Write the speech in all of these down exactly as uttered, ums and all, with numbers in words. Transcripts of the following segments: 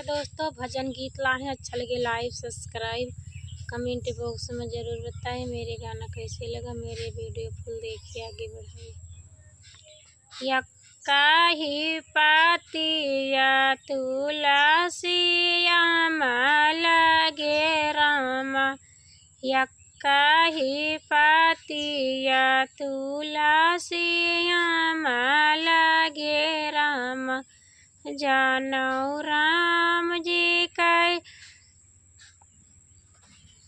दोस्तों, भजन गीत लाहे, अच्छा लगे like, subscribe, comment box में जरूर बताएं। मेरे गाना कैसे लगा, मेरे video full देखिए, आगे बढ़ाइए। यक्का ही पातिया तुलसिया मा लागे रामा, यक्का ही पातिया तुलसिया मा लागे रामा, जानौ राम जी कै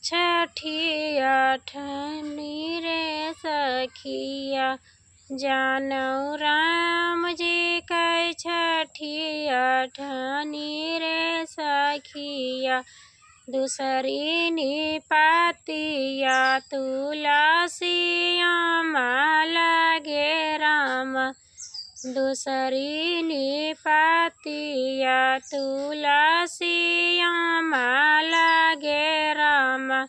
छठी अठनी रे सखिया, जानौ राम जी कै छठी अठनी रे सखिया। दूसरी नी पातिया तुलसिया मा लागे रामा, दूसरी नी पातिया तुलसिया मा लागे रामा,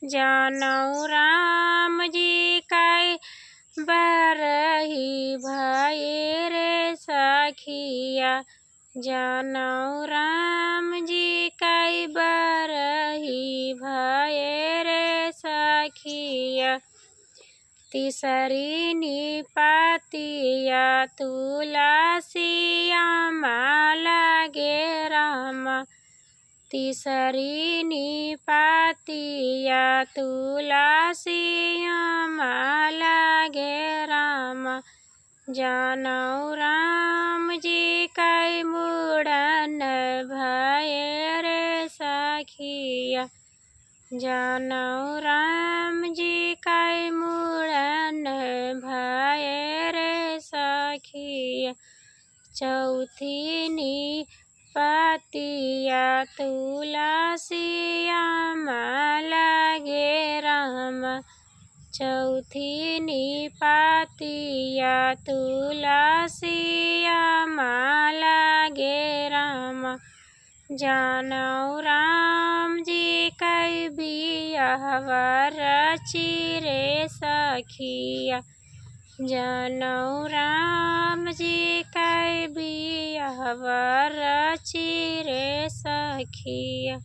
जानौ राम जी कै बरही भए रे सखिया, जानौ राम जी कै बरही भए रे सखिया। तीसरी नी पातिया तुलसिया मा लागे रामा, तीसरी नी पातिया तुलसिया मा लागे रामा, जानौ राम जी कै मुड़न भए रे सखिया, जानौ राम जी कै मुड़न भए रे सखिया। चौथी नी पातिया तुलसिया मा लागे रामा, चौथी नी पातिया तुलसिया मा लागे रामा, जानौ राम जी कै बियहवा रची रे सखिया, जानौ राम जी कै बियहवा रची रे सखिया।